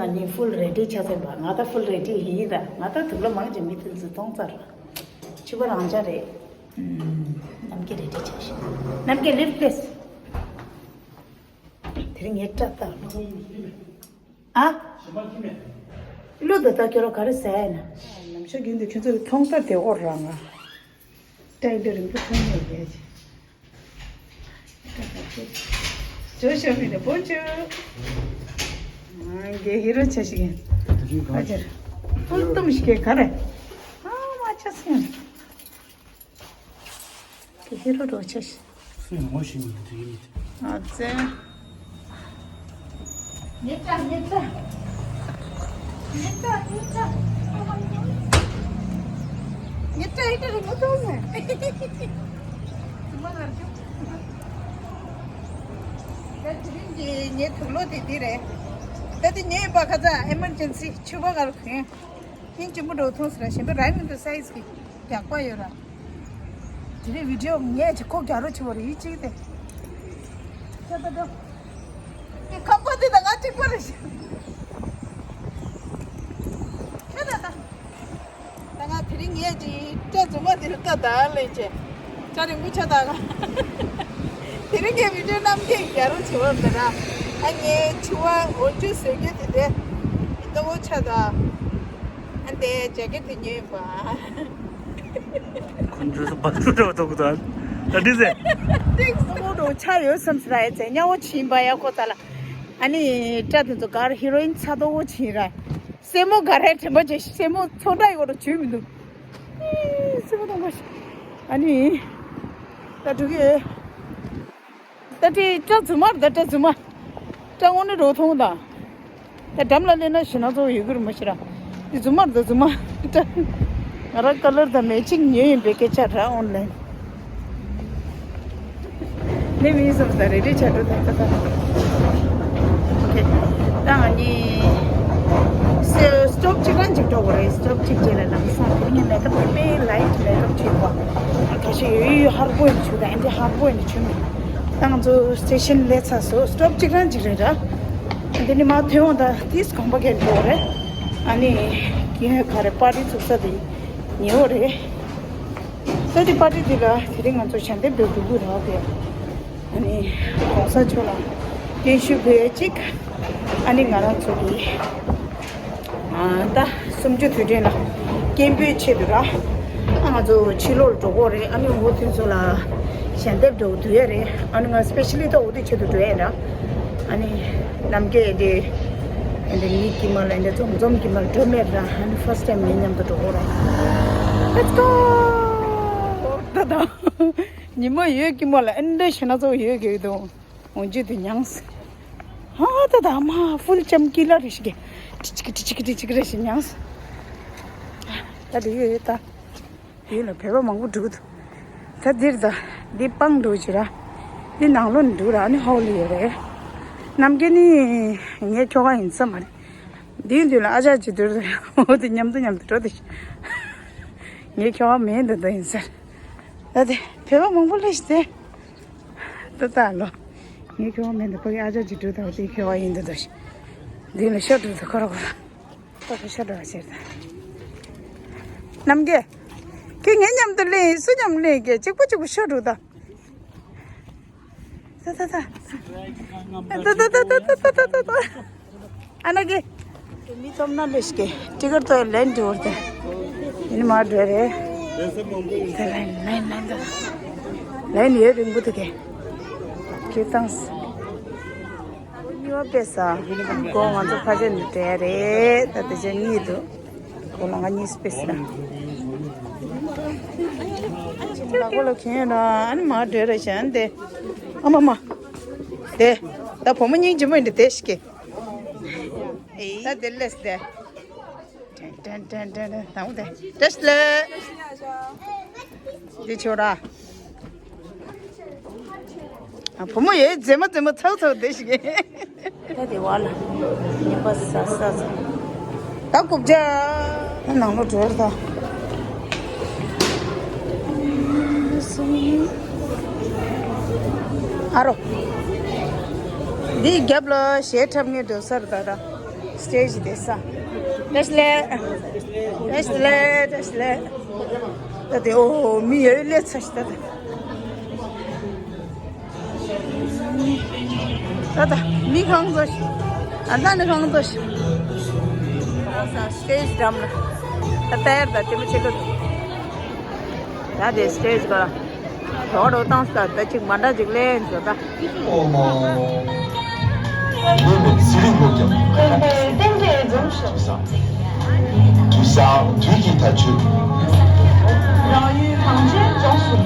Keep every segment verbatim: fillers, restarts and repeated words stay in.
ང་ནི་ཧྥུལ་རེ་ཌི་ཆགས་ཟིན་པ། ང་ད་ཧྥུལ་རེ་ཌི་ཡིན་ད། ང་ད་དུག་ལོག་མང་ཆེ་མི་དེ་ཚོ་མཐོང་ཚར། ཕྱུ་པ་རང་འཇགས་རེད། ཨུམ། ནམ་རྒྱུན་རེ་ཌི་ཆགས་ཤིག་ནམ་རྒྱུན་ལིབ་པེ་སི། དེ་རིང་ངས་སྐྲ་བཏགས་ལོ། ཨ། གླུ་དང་ད་ཁྱོད་རང་ག་རེ་ཟ་ཡ་ན། ནམ་ཞག་རྒྱུན་དུ་ཁྱོད་ཚོ་མཐོང་ས་དེ་འོར་རང་ང་། སྐྲ་ཡི་འདྲ་རིང་པོ་མཐོང་ཡོད་ཡ་ཅི། ཇོ་ཤོ་མི་ནི་བོ་ཅུ། ཨང་གེ་ཧི་རོ་ཆ་ཞིག་ཡིན། ཨ་ཅར། ཕུལ་ཏུམ་ཞིག་གེ་ག་རེ། ཨ་མ་ཆ་སི་ཡིན། གེ་ཧི་རོ་རོ་ཆ་ཞིག་སུ་ཡིན་ངོ་ཤེས་མི་འདུག་དེ་ཡིན། ཨ་ཙེ། ཉེ་ཏྲ་ཉེ་ཏྲ། ཉེ་ཏྲ་ཉེ་ཏྲ། ཉེ་ཏྲ་ཨི་ཏྲ་རི་མོ་ཐོང་ཟེར། ད་དེ་རིང་གི་ངའི་དུག་ལོག་དེ་འདི་རེད། ད་དེ་ཉེ་པ་ཁ་ཚ་ཨེ་མར་ཇེན་སི་ཕྱུ་པ་ག་ལ་གོན། ཧིན་ཅི་མོ་འགྲོ་ཐོང་ཟེར་ཞེན་པ་ར་མི་འདུག་སའི་ཛི་གི་རྒྱགས་པ་ཡོད་ར། དེ་རིང་བི་ཌི་ཡོ་ངས་ཅིག་ཁོ་རྒྱག་རོགས་བྱེད་པ་རེད་ཡིད་ཅིག་དེ། ཁྱོད་ད་འགྲོ། དེ་ཁམས་པ་དེ་དང་ང་གཅིག་པ་རེད་ཤག་ཁྱོད་ད་ད། ད་ང་དེ་རིང་ངས་ཅིག་སྐྲ་རྫུན་མ་དེ་ལ་ལྟ་ད་ལེ་ཅེ། སྐྲ་རིང་པོ་ཆགས་ད་ང་། དེ་རིང་ངས་བི་ཌི་ཡོ་རྣམ་རྒྱལ་རྒྱག་རོགས་བྱེད་པ་མེད་ར། ཨ་ངའི་ཕྱུ་པ་འོ་ཅུ་བཟོས་རྒྱུ་དེ་དེ། ལྟ་བུ་ཆགས་ད། ཨ་འདས་ཇེ་ཀེ་ཊི་དེ་ཉོས་པ། ཁོ་ཚོས་སུ་བ་ཚུ་འགྲོ་ཐུག་ད། ད་འདི་ཟེ། ཏིག་སུ་མོ་འགྲོ་ཆ་ཡོད་བསམ་སི་ར་ཡ་ཙེ་ཉ་བོ་ཆིན་པ་ཡ་ཁོ་ཚ་ལ། ཨ་ནི་སྐྲ་དེ་ཚོ་གར་ཧི་རོ་ཨིན་ཚ་དོ་བོ་ཆིན་ར། སེ་མོ་ག་རེ་དྲན་པ་ཅེ་སེ་མོ་ཚོ་འདྲ་ཡོད་རོ་བྱུས་མི་འདུག་ཨི་སེ་མོ་དང་པོ་ཞིག་ཨ་ནི། ད་འགྲོ་གི། ད་དེ་སྐྲ་རྫུན་མ་རེད་ད་སྐྲ་རྫུན་མ། སྐྲ་དངོས་གནས་རོ་མཐོང་ད། ད་འགྲམ་ལ་སླེབས་ན་ཞེ་ན་ཚོ་ཡོད་གི་རེད་མ་གཞི་ར། དེ་རྫུན་མ་རེད་ད་རྫུན་མ། སྐྲ། ང་རང་ཀ་ལར་དང་མེ་ཆིང་ཉོས་ཡིན་པའི་སྐད་ཆ་ར་ཨོན་ལན། ནི་མི་སོང་ད་རེ་རེ་ཆ་འགྲོ་ད་ད་ད། ཨོ་ཁེ། ད་ང་གཉིས། སི་སི་ཊོབ་གཅིག་རང་གཅིག་འགྲོ་དགོས་རེད། སི་ཊོབ་གཅིག་རྗེས་ལ་ལམ་སང་དེ་ངས་མེ་ཀབ་དེ་དཔེ་ལའིཊ་མེ་ཀབ་བྱེད་དགོས། ཁ་ཤས་ཡོད་ཡོད་ཧར་པོ་ཡིན་ཆུ་ད་ཨེ་འདྲ་ཧར་པོ་ཡིན་ཆུ་མེད། ད་ང་ཚོ་སི་ཊེ་ཤན་སླེབས་ཚར་སོང་། སི་ཊོབ་གཅིག་རང་གཅིག་རེད་ར། དེ་ནི་མ་ཐོན་འོང་ད་ཏིས་གོམ་པ་གན་འགྲོ་རེད། ཨ་ནི། གིན་ག་རེ་པར་ཊི་ཚུགས་ས་དེ་ཉེ་བོ་རེད། ས་དེ་པར་ཊི་དེ་ལ་དེ་རིང་ང་ཚོ་ཞལ་འདེབས་འགྲོ་འགྲོ་གི་རེད་དེ། ཨ་ནི་གོང་ས་མཆོག་ལ་བརྟན་བཞུགས་ཕུལ་ཡས་གཅིག་ཨ་ནི་ང་རང་ཚོ་གི་ཨ་ད་གསུམ་བཅུ་དུས་དྲན་ལ་སྐད་འབོད་ཆེད་དུ་ར། ཨ་ང་ཚོ་ཕྱི་ལོགས་ལ་འགྲོ་གི་རེད། ཨ་ནི་འོ་དེ་ཚོ་ལ་ཞལ་འདེབས་འགྲོ་འདུག་ཡ་རེད། ཨ་ནི་ང་སི་པེ་ཤ་ལི་ད་འོ་དེ་ཆེད་དུ་འགྲོ་ཡ་ར། ཨ་ནི་ནམ་རྒྱུན་དེ་འདི་མི་དཀྱིལ་མ་ལ་འདི་འཛོམས་འཛོམས་དཀྱིལ་མ་ལ་འགྲོ་མེད་ར། ཨ་ནི་ཕར་སི་ཊ་ཡིམ་ངའི་མཉམ་དུ་འགྲོ་གི་རེད། Let's go! ད་ད། ཉི་མ་ཡོད་དཀྱིལ་མ་ལ་ཨེ་འདྲ་ཞེ་ན་ཚོ་ཡོད་གི་འདུག་འོན་ཅི་དེ་མྱངས། ཧ་ད་ད་མ་ཧྥུལ་ཅམ་ཀི་ལ་རེ་ཞིག་གི་ཏི་ཅིག་ཏི་ཅིག་ཏི་ཅིག་རེ་ཞིག་མྱངས། ད་དེ་ཡོད་ཡོད་ད། ཡོད་ལ་བོད་པ་མང་པོ་འགྲོ་གི་འདུག་ད་འདིར་ད་འདི་སྤང་འགྲོ་ཅི་ར། འདི་ནང་ལོགས་ནས་འགྲོ་ར། ཨ་ནི་ཧོ་ལི་ཡོད་རེད། ནམ་རྒྱུན་ནི་ངའི་ཁྱོ་ག་ཡིན་ས་མ་རེད། འདིའི་མདུན་ལ་ཨ་ཅག་ཅིག་འདུག་འོ་དེ་མཉམ་དུ་མཉམ་དུ་འགྲོ་དེ། ངའི་ཁྱོ་ག་མེད་འདི་འདི་ཡིན་ས་རེད། ད་དེ་བོད་པ་མང་པོ་སླེབས་ཤི་དེ། ད་ལྟ་ལོ། ངའི་ཁྱོ་ག་མེད་འདི་ཕ་གི་ཨ་ཅག་ཅིག་འགྲོ་ད་འོ་དེའི་ཁྱོ་ག་ཡིན་འདི་འདུག་འདི་ལ་ཤོག་འགྲོ་ད་ཁོ་ར་ཁོ་ར། ད་ཁོ་ཤོག་འགྲོ་བ་ཟེར་ད། ནམ་རྒྱུན། ཁྱོད་ངའི་མཉམ་དུ་སླེབས་སུ་མཉམ་སླེབས་ཀྱི་གཅིག་པ་གཅིག་པ་ཤོག་འགྲོ་ད། ད་ད་ད། ད་ད་ད། ཨ་ན་གི། མི་ཙམ་ན་ལེ་ཤི་གི་ཏི་ཀེ་ཊི་ཏོ་ལན་ཏི་བོར་ཏེ། ཨིན་མ་འདྲ་རེད། ད་ལན་ལན་ལན་ད། ལན་ཡོད་རིང་པོ་དེ་གི། ཁྱེད་ཏང་སི། གཉིས་པ་པེ་ས། གོ་ང་ཚོ་ཕ་ཆེན་འདྲ་རེད། ད་དེ་ཆེན་གཉིས་འདུག་གོ་ལ་ང་གཉིས་པེ་ས། ལ་གོ་ལ་ཁྱེད་ཡོད་ན་ཨ་ནི་མ་འདྲ་རེད་ཤན་དེ། ཨ་མ་མ། དེ། ད་བུ་མོ་སྙིང་རྗེ་མོ་ཡིན་དེ་དེ་ཞིག་གི། ད་དེ་ལས་དེ། ཏན་ཏན་ཏན་ཏན་ཏན་དང་དེ་ཏེས་ལེ། དེ་ཆོ་ར། ཨ་བུ་མོ་ཡེ་མཛེས་མ་མཛེས་མ་ཚག་ཚག་དེ་ཞིག་གི། ད་དེ་བ་ལ་ཉིན་པ་ས་ས་ས། ད་རྐུབ་ཇ། ནང་ལོ་བྲོས་ད། ཨ་རོ། འདིའི་རྒྱབ་ལ་གཞས་འཁྲབ་མཁན་འགྲོ་ས་རེད་ད་ད། སི་ཊེ་ཇི་དེ་ས། བཀྲ་ཤིས་བདེ་ལེགས། བཀྲ་ཤིས་བདེ་ལེགས། བཀྲ་ཤིས་བདེ་ལེགས། ད་དེ་འོ་མི་ཡོད་ལས་ཚ་ཤི་ད་དེ། ད་ད་མི་གང་ཚོ་ཤི། ཨ་ད་ནི་གང་ཚོ་ཤི། ཨ་ས་སི་ཊེ་ཇི་འགྲམ་ལ། ད་ཏེར་ད་དེ་མི་ཆེ་གི་འདུག་ད་དེ་སི་ཊེ་ཇི་ག་རོགས་རོགས་བཏང་ས་ད་ཅིག་མ་འདྲ་ཅིག་ལེན་བྱོས་ད། ཨོ་མ། ངོས་ནས་ཚེ་རིང་སློབ་སྐྱབས། ཁོང་པའི་རྟེན་འབྲེལ་འཛོམས་ཤོག་དུས་བཟང་དུས་ཀྱི་ད་ཆོས། རང་ཡུལ་གངས་ཅན་ལྗོངས་སུ།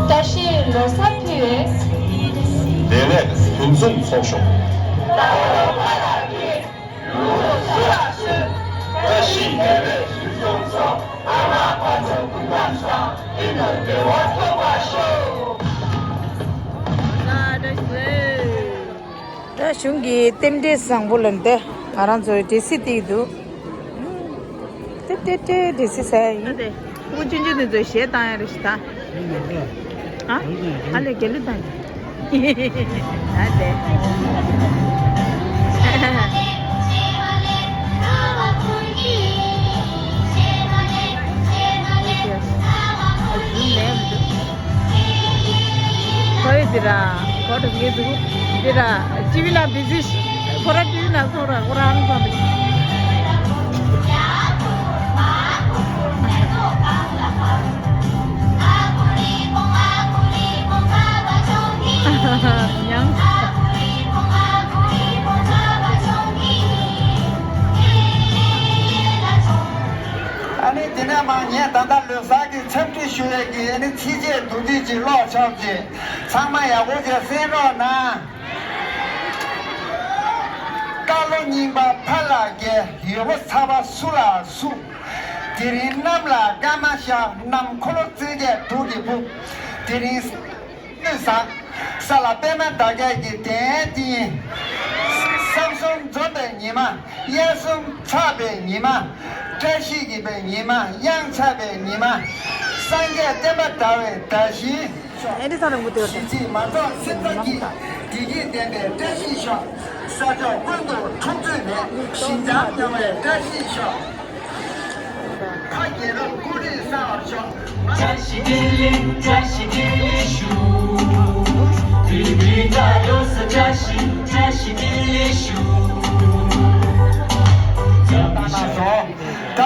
བཀྲ་ཤིས་ལོ་གསར་ཕུལ་བའི། བདེ་ལེགས་ཕུན་སུམ་ཚོགས་ཤོག་བཀྲ་ཤིས་བདེ་ལེགས་ཕུན་སུམ་ཚོགས། ཨ་མ་དཔལ་འབྱོར་ཀུན་ཁམས་བཟང་། ཨེ་ནོ་བདེ་བ་ཐོབ་པར་ཤོག་ད་གཞུང་གི་རྟེན་འབྲེལ་བཟང་པོ་ལ་འདི་ང་རང་ཚོའི་འདྲེ་སྲིད་དེ་འདུག་ཏེ་ཏེ་ཏེ་འདྲེ་སྲིད་ཟེར་ཡིན། ཨ་ཏེ་ཕྲུ་གུ་ཆུང་ཆུང་དེ་ཚོས་གཞས་བཏང་ཡ་རེད་ཤི་ད། ཨ་ཨ་ལེ་དགེ་ལུགས་བཏང་ཡ། ཨ་ཏེ། ཁོ་ཡི་འདི་ར། ཁོ་ར་ངའི་འདུག་འདི་ར། ཊི་ཝི་ལ་བི་ཟི་ཤི། ཁོ་ར་ཊི་ཝི་ལ་སོང་ར་ཁོ་ར་ཧང་སང་འདུག་ཡང་། ཨ་ནི་དེ་ནས་མ་ངས་ད་ལྟ་ལོ་གསར་གྱི་འཚམས་འདྲི་ཞུ་ཡས་ཀྱི་ཨ་ནི་ཚིགས་བཅད་བདུན་ཚིགས་ཅིག་ཀློག་ཆོག་ཅིག་ཚང་མ་ཡག་པོ་བྱས་གསན་རོགས་གནང་། བཀའ་བློན་རྙིང་པ་ཕ་ལ་རྒྱལ། ཡོད་པོ་ཚ་བ་སུ་ལ་སུ། དེ་རིང་གནམ་ལ་སྐར་མ་ཤར། གནམ་འཁོར་ལོ་རྩེ་རྒྱས་དུག་གིས་ཕུབ། དེ་རིང་སྣོད་བཟང་། ས་ལ་པད་མ་དར་རྒྱས་ཀྱི་གདན་སྟེང་། བསམ་གསུམ་འཛོམས་པའི་ཉི་མ། དབྱངས་གསུམ་ཆགས་པའི་ཉི་མ། བཀྲ་ཤིས་ཀྱི་པའི་ཉི་མ། དབྱངས་ཆགས་པའི་ཉི་མ། སངས་རྒྱས་བསྟན་པ་དར་བའི་དར་ཞིང་། ཨེ་འདྲ་ས་རིང་པོ་དེ་བ་ཞི་བྱེད་མ་ཐོགས་སེམས་རྩ་སྐྱིད། བདེ་སྐྱིད་ལྡན་པའི་བཀྲ་ཤིས་ཤོག་ས་ཕྱོགས་ཀུན་ཏུ་འཁྲུག་རྩོད་མེད། ཞི་འཇམ་སྙོམས་པའི་བཀྲ་ཤིས་ཤོག་ཕ་རྒྱལ་རབས་སྐུ་རིང་བསང་བར་ཤོག་བཀྲ་ཤིས་བདེ་ལེགས། བཀྲ་ཤིས་བདེ་ལེགས་ཞུ། བཀྲ་ཤིས་བདེ་ལེགས་ཞུ། ད་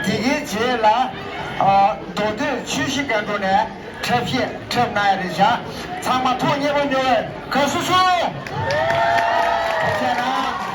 དེ་གའི་རྗེས་ལ་མདོ་སྟོད་ཆུ་བཞི་སྒང་དྲུག་ནས། འཁྲབ་གཞས་འཁྲབ་གནང་ཡ་རེད་བཞག་ཚང་མ་ཐུགས་མཉེས་པོ་མྱོང་བའི་དགའ་བསུ་ཞུ། ཐུགས་རྗེ་གནང་།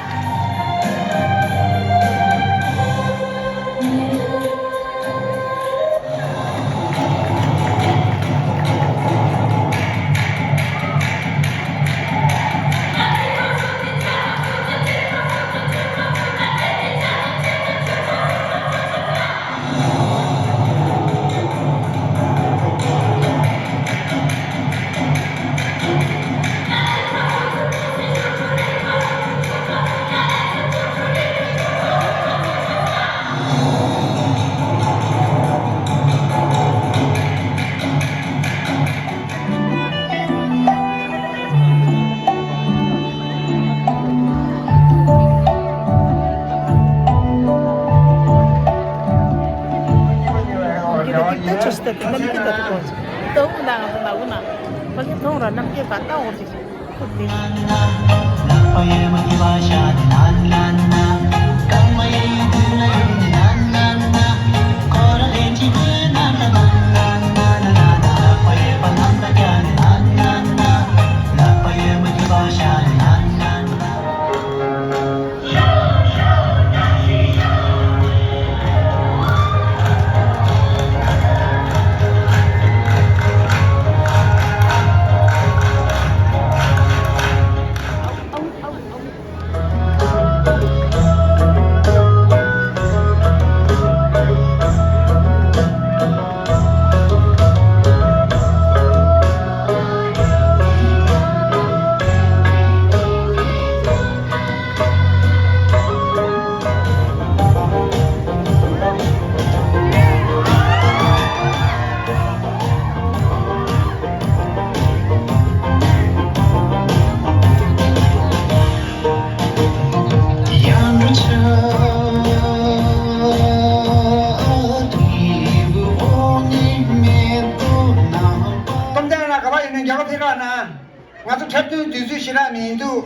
ང་ཚོ་འཁྲབ་སྟོན་དུས་ཚོད་ཞེ་དྲག་མི་འདུག་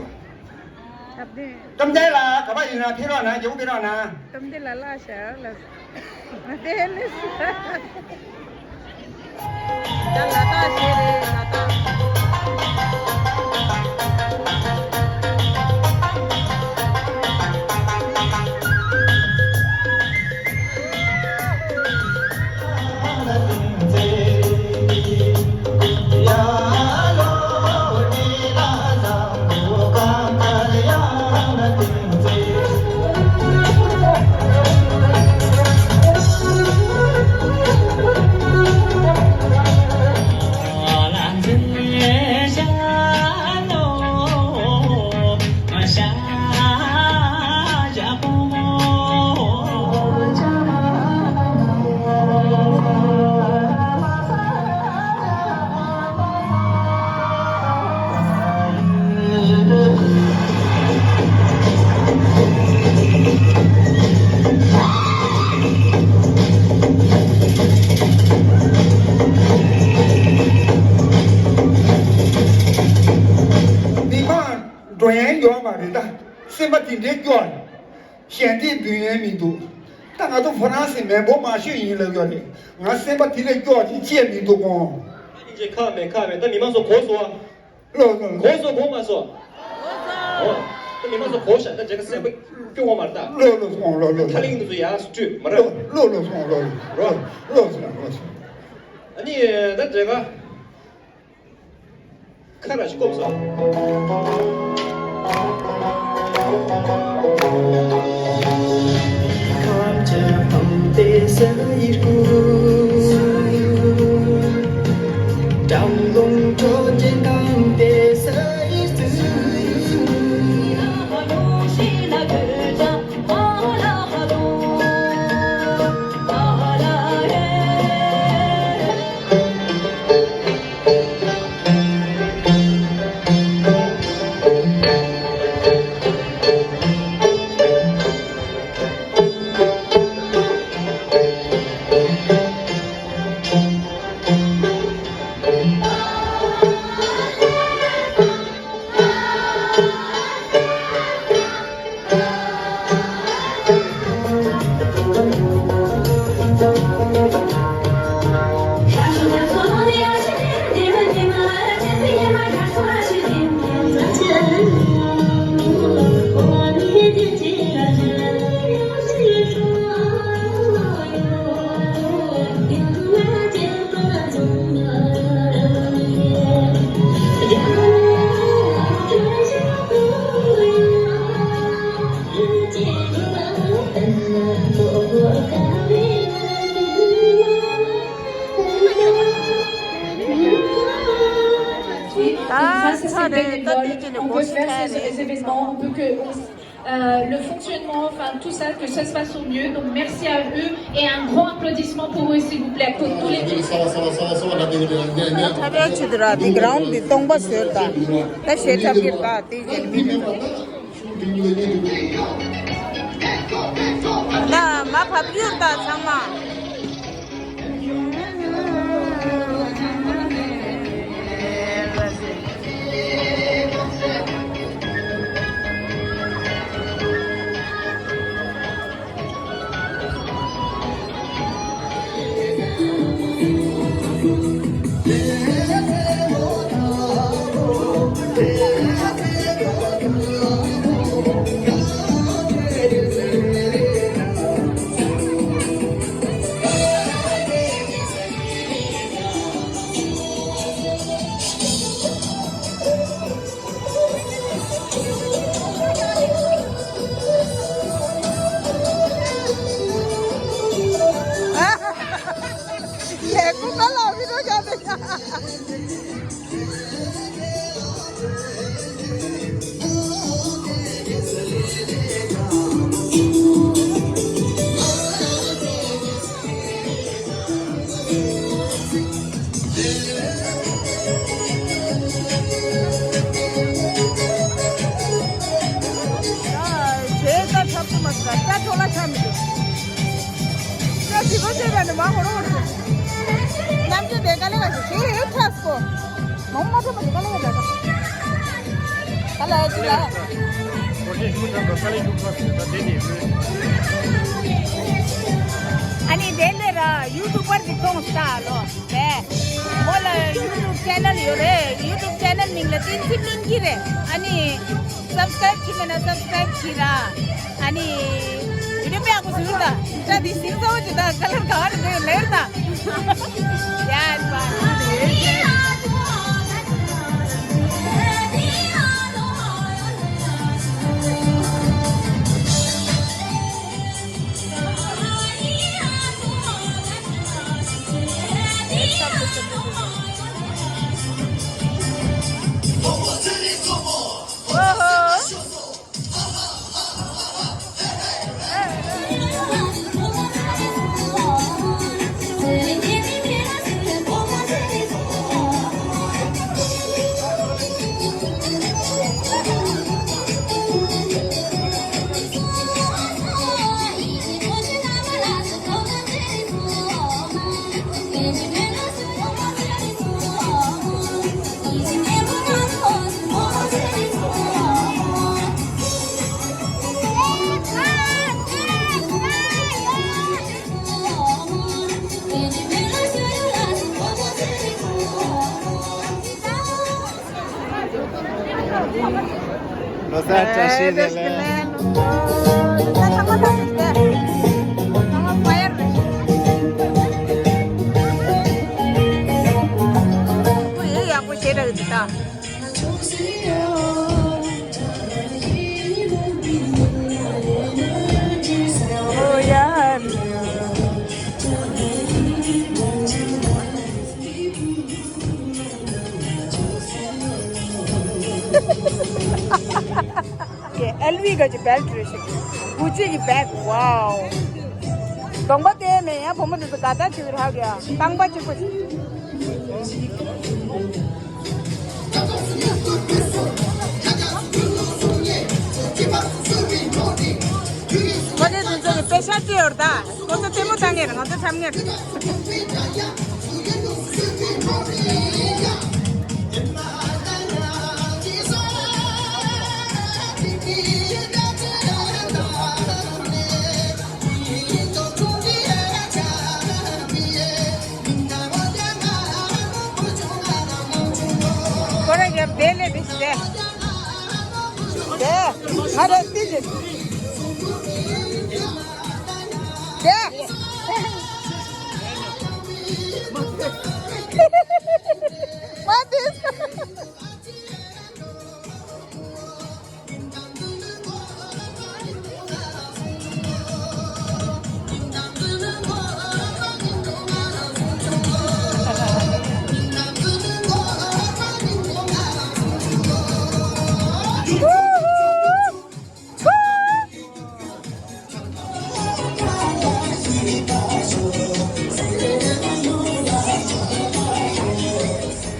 འཁྲབ་སྟོན། བཅོམ་ལྡན་ལགས་ག་པར་ཡིན་ན་ཕེབས་རོགས་གནང་། མཇལ་ཁ་ཕེབས་རོགས་གནང་། བཅོམ་ལྡན་ལགས་ལ་ཤར་ལ། ང་དེ་ལས། ད་ལ་དྭགས་ཆེ་རེད་ལ་དྭགས། མི་མང་འགྲོ་ཡན་ཡོད་མ་རེད་ད། སེམས་པ་དེ་འདྲའི་སྐྱོ། ཞལ་འདེབས་འབུལ་ཡོན་མི་འདུག་ད་ང་ཚོ་ཧྥ་རན་སིའི་མེས་པོ་མང་ཤོས་ཡིན་ལབ་ཡོད་རེད། ང་སེམས་པ་དེ་ལས་སྐྱོ་ཅིག་བཅད་མི་འདུག་གོ། ཨ་ནི་ཅིག་ཁག་མེད་ཁག་མེད། ད་མི་མང་ཚོ་གོ་སོང་ཨ། ལོ་ལོ། གོ་སོང་གོ་མ་སོང་། ཨོ། ད་མི་མང་ཚོ་གོ་ཤག་ད་རྒྱ་གར་སེམས་པ་སྐྱོ་བ་མ་རེད་ད། ལོ་ལོ་སོང་ལོ་ལོ། ད་ལིང་འདི་ཚོ་ཡར་སྤྲོད་མ་རེད། ལོ་ལོ་སོང་ལོ་ལོ། རོ། ལོ་སོང་ལོ་སོང་། ཨ་ནི་ད་རྒྱ་གར། ཁ་ར་ཤི་ཀོབ་སོ། ད་ཚར་རེད། ད་དེ་ཅི་ནས་སྒོ་ཕྱེ་ཚར་རེད། Euh, le fonctionnement, enfin tout ça, que ça se passe au mieux. Donc merci à eux et un grand applaudissement pour eux, s'il vous plaît, pour tous les musiciens. ད་ཆ་རེ་ཆུ་དུ་ར་དེ་གི་རང་དེ་སྟོང་པ་ཟེར་ད། ད་ཞེ་ཁྲབ་ཀྱི་ར་དེ་ཡེ་མི་མི་ད་མ་ཕབ་ཡུར་ད་ཚང་མ། ཞེས་ད་འཁྲབ་ཐུབ་མ་སོང་། ད་འཕྲོ་བརླག་ཆགས་མི་འདུག་ད་དེ་གོ་ཤེས་པ་ནི་མ་ཧོ་རོ་ཧོ་རོ། རྣམ་འགྱུར་དེ་དཀའ་ལས་ཁག་ཅིག་ཞེས་འཁྲབ་སོ། མང་མ་འཕྲོ་མ་ཞིག་དཀའ་ལས་ཁག་ཅིག་ཨ་ནི་དེ་ལས་ར་ཡུ་ཊུབ་པར་གྱི་མཐོང་ས་ལོ། རེད། མོ་ལ་ཡུ་ཊུབ་ཅེ་ནལ་ཡོད་རེད། ཡུ་ཊུབ་ཅེ་ནལ་མིང་ལ་བསྟན་འཛིན་སྙིང་རྗེ་རེད། ཨ་ནི་སབ་སི་ཀ་རེབ་བྱེད་མེད་ན་སབ་སི་ཀ་རེབ་བྱེད་ར། ཨ་ནི་བི་ཌིའོ་དཔེ་ཡག་པོ་བཟོས་ད། ད་འདི་སིང་ས་བོ་ཅི་ད་ཀ་ལར་ག་བ་རེད་འདུག་ལེར་ད། ཡ་ཨ་ནི་པ། ལོ་གསར་བཀྲ་ཤིས་བདེ་ལེགས། ཡག་པོ་བྱེད་ར་ཡོད་ད། ཨོ་ཡ། ཀེ་ཨེལ་ཝི་ག་ཅི་བེལ་ཊི་རེད་ཤག་གུ་ཅི་གི་བེག་ཝའོ། གདོང་པ་བལྟས་མེད་ཡང་བུ་མོ་དེ་ཚོ་དགའ་ཐག་ཆོད་རག་ཡ་རྐང་པ་གཅིག་པོ་ཞིག་ཁོ་ཚོས་དེ་ཚོ་གི་པེ་ཤ་སྤྲད་ཡོད་ད། ཁོ་ཚོ་ལྟད་མོ་ལྟ་ངེས་རེད། ང་ཚོ་འཁྲབ་ངེས་རེད། ཁོ་རང་ཡབ་དེ་ལས་དེ་ཞིག་དེ། དེ། ང་རང་ཏི་ཅི། དེ། མ་དེ།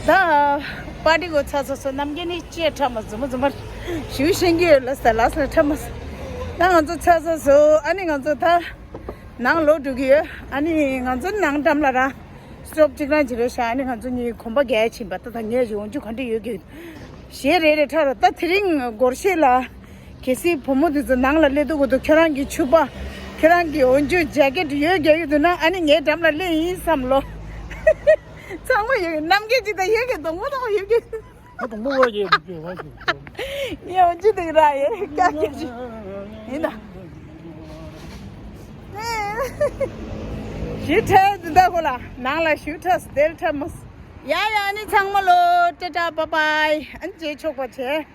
ད་པར་ཊི་གོ་ཚར་སོང་སོང་། རྣམ་རྒྱལ་ནི་ཅེ་ཁྲ་མ་རྫུན་མ་རྫུན་མ་ཞུ་ཤེས་ཀྱི་ཡོད་ལ་ས་ལ་ས་ཁྲ་མ་ས། ད་ང་ཚོ་ཚར་སོང་སོང་། ཨ་ནི་ང་ཚོ་ད་ནང་ལོག་འགྲོ་གི་ཡོད། ཨ་ནི་ང་ཚོ་ནང་འགྲམ་ལ་ར་སི་ཊོབ་གཅིག་རང་ཅིག་རེད་ཤག་ཨ་ནི་ང་ཚོ་གཉིས་གོམ་པ་རྒྱག་ཕྱིན་པ། ད་ད་ངས་ཞིག་འོང་རྒྱུ་ག་འདྲ་ཡོད་གི་གཞས་རེ་རེ་ཁྲ་ར། ད་དེ་རིང་སྒོར་གཞས་ལ། གལ་སྲིད་བུ་མོ་དེ་ཚོ་ནང་ལ་སླེབས་དུས་གོ་དུས་ཁྱོད་རང་གི་ཕྱུ་པ། ཁྱོད་རང་གི་འོན་ཆུ་ཇེ་ཀེ་ཊི་ཡོད་རྒྱག་གི་འདུག་ན་ཨ་ནི་ངའི་འགྲམ་ལ་སླེབས་ཡིན་བསམ་ལོ། ཚང་མ་ཡོད། རྣམ་རྒྱལ་ཅིག་དང་ཡོད་གི་གདོང་པོ་དང་ཡོད་གི། ང་གདོང་པོ་བ་ཡོད་གི་བ་ཞིག་ངའི་འོན་ཆུ་དེ་ར་ཡོད་ཀྱག་ཀྱག་ཅིག་ཡིན་ད། ཞུ་ཁྲ་འདི་འདྲ་ཁོ་ལ་ནང་ལ་ཞུ་ཁྲ་སྟེར་ཁྲ་མོ། ཡ་ཡ་ཨ་ནི་ཚང་མ་ལོ་ཊ་ཊ་བྷའི་བྷའི། ཨ་ནི་རྗེས་ཕྱོགས་པ་བྱས།